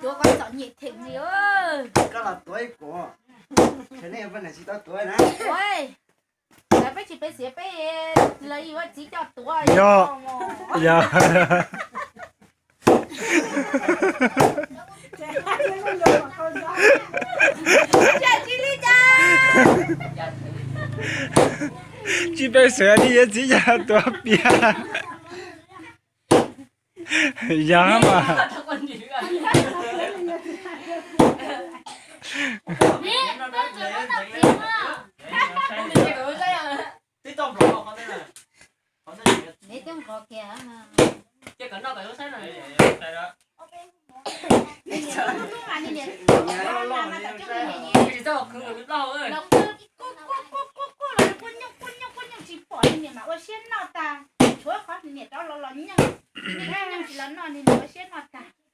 Tuav koj txom nyem theem li. Koj los tuav ib kuv, nej poj niam tsis tau tuav na. Ua, peb tsis pes xiav peb los ua txiv coj tuav. Yog, yog. Tsis li cas. Tsis pes xiav li yuav txiv coj tuav piav. Yog mas.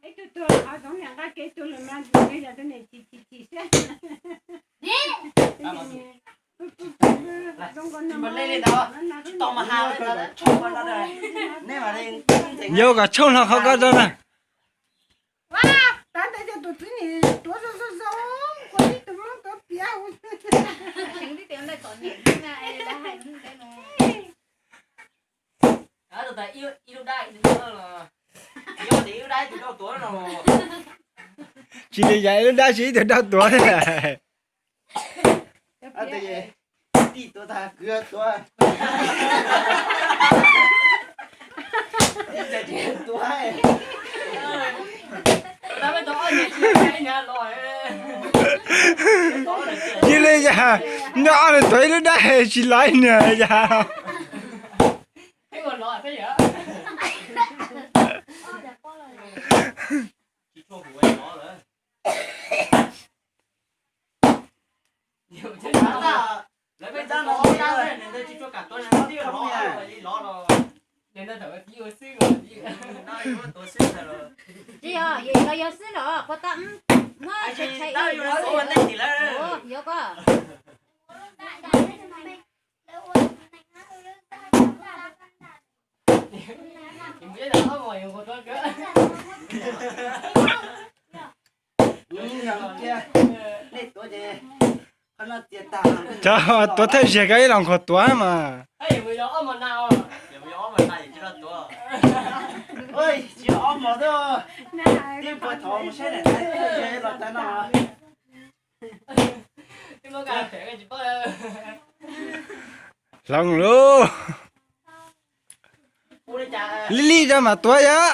Ib tug tuag qhov txoov niam nqa kev tuag lawm mas tus niam yog tus niam chim chim chim siab. Yog kom tshooj hlo qhov ko rau na. Tav ntawd yog tus txiv nim tuav zoo zoo zoo, kuv ib tug hmoob tuav piav. Tsis li cas, ib lub dab tsis ib tug dab tuav. Tij tuav tag kwv tuav. Ib txhia ces tuav. Tsis li cas, nyob ob leeg tuav ib lub dab tsis los ib niag cas. Tsis yog, yog xwb los puas tau muab tshais tshais yuav koj. Cov tuav thawj zaug koj ib los nqhuas tuav mas. Hloov lauj. Lij lij rau mam tuav yom.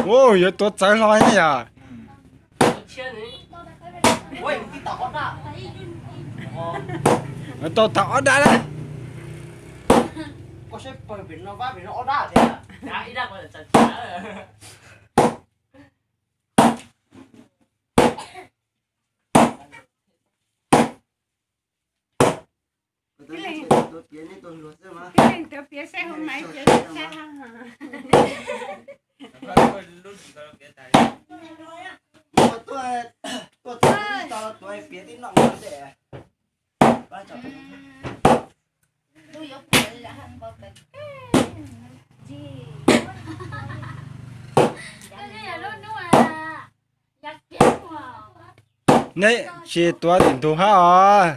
Ua, yuav tuav txawv hlo ne yom. Tau tag ob dab na. Tib leeg tuav piav saib hauv maiv ces sab. Tuaj, tuaj txog tau tuav piav tib noj ntej. Nej tsis tuav tim ntug hab os.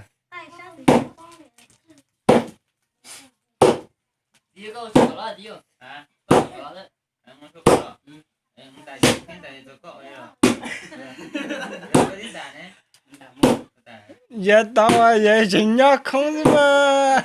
Yav tau yog tseem nyob khoob xwb mas.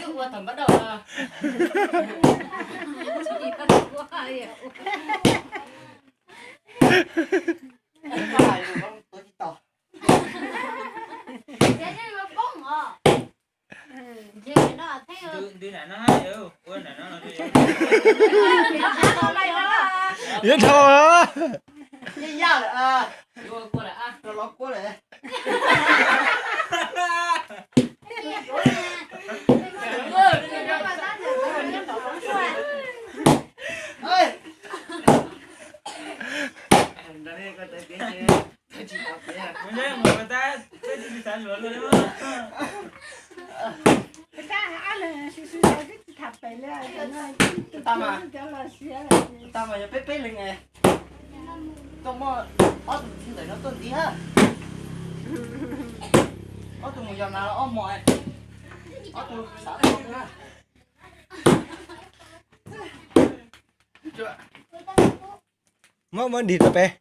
Yuav dhau. Tag mas, tag mas yog peb peb leeg ne. Tuaj muaj ob tug txiv ntawm no tuaj ntxiv hab. Ob tug mus yos nas los ob hmo, ob tug xav tau na. Muab muab dig rau peb.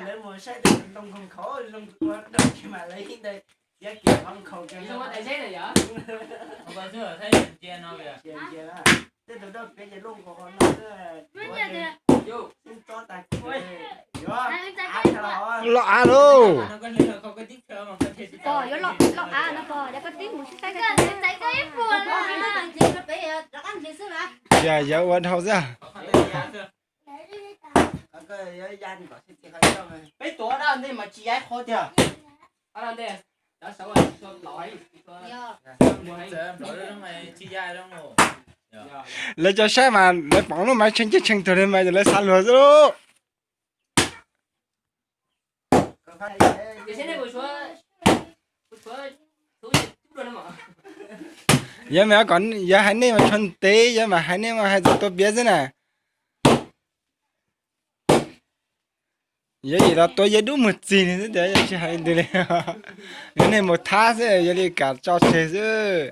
Lawv mus saib tej ntoo nkaus nkhaus zoo ua dog tsis mas lawv yeej ntawd txiav kiag qhov nkhaus kiag. Tej tus dab piav ces loj nkaus qhov no xwb, tsob tag kis. Loj av lauj. Yog yawv ua dhau xwb. Peb tuav dab ntej mas tsis yaib qhov tiag. Lawv cov saib mas lawv pom lub mas tshee ceg tshee tuag li mas lawv xav luag xwb lauj. Yawg mas kom yawg hais nej mas tshuav ntev, yawg mas hais nej mas hais txog tua piav xwb na. Yawg yim los tua yawg dub muag txig li xwb tias yawg tsis hais li ntawd li. Yog nej mus thab xwb yawg li kam tso tseg xwb.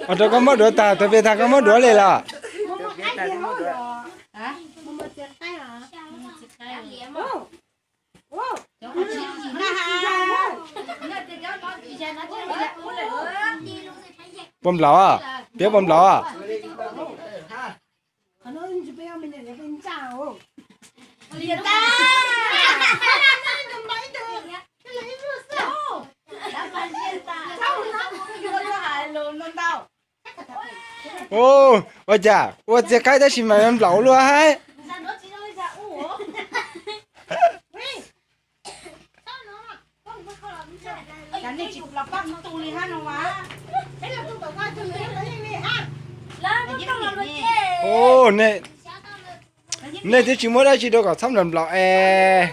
Ua rau koj muab duav tag, tus piav tag koj muab duav li los? Puas nplaum? Piav puas nplaum? Ua cas ua txiag qaib tab sis mas nplaum luaj hab. Nej twb tsis muab dab tsi rau kom txhob nplaum nplaum es.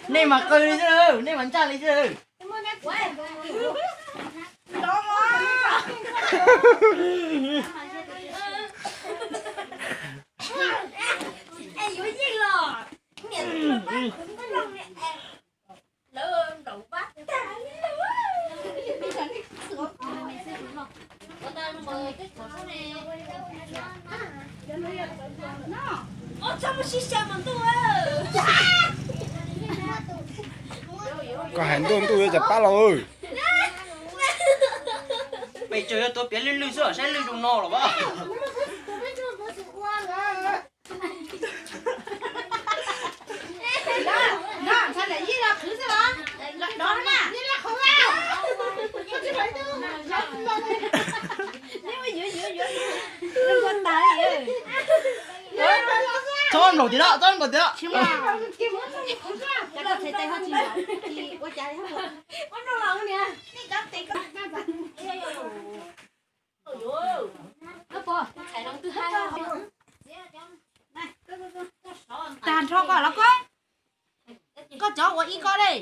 Nej mas qw li xwb, nej mas ntsaj li xwb. Koj hais ntuj ntuj yuav cas pab los. Pes tsawg yuav tuav piav lwj lwj xwb, saib lwj zoo no los as. Txhob nplaum tiag, txhob nplaum tiag. Tag nrho koj los koj, koj cov ua ib kob li.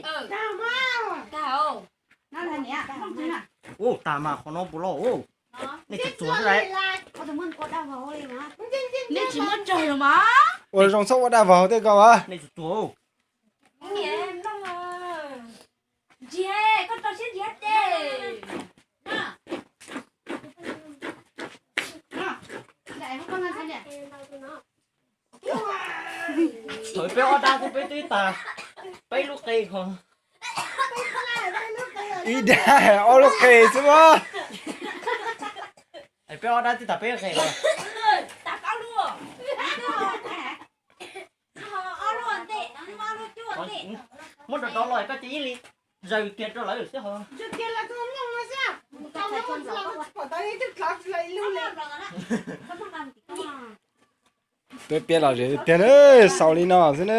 Ub, tag mas qhov no puas loj ub. Nej tsuag tsuag xwb lauj. Nej tsis muab tsawg los mas. Ua zoo txhob ua dab vog tej ko as. Ntsiag, koj rau siab ntsiag ces. Thaum peb ob dab xwb peb twb tas peb lub qe ho. Ib dab ob lub qe xwb mas. Peb ob dab twb tas peb lub qe. Muab rau rau los koj cia ib li zaws kiag rau lawv xwb ho. Peb piav lom zem tiag na, xaus li no xwb na.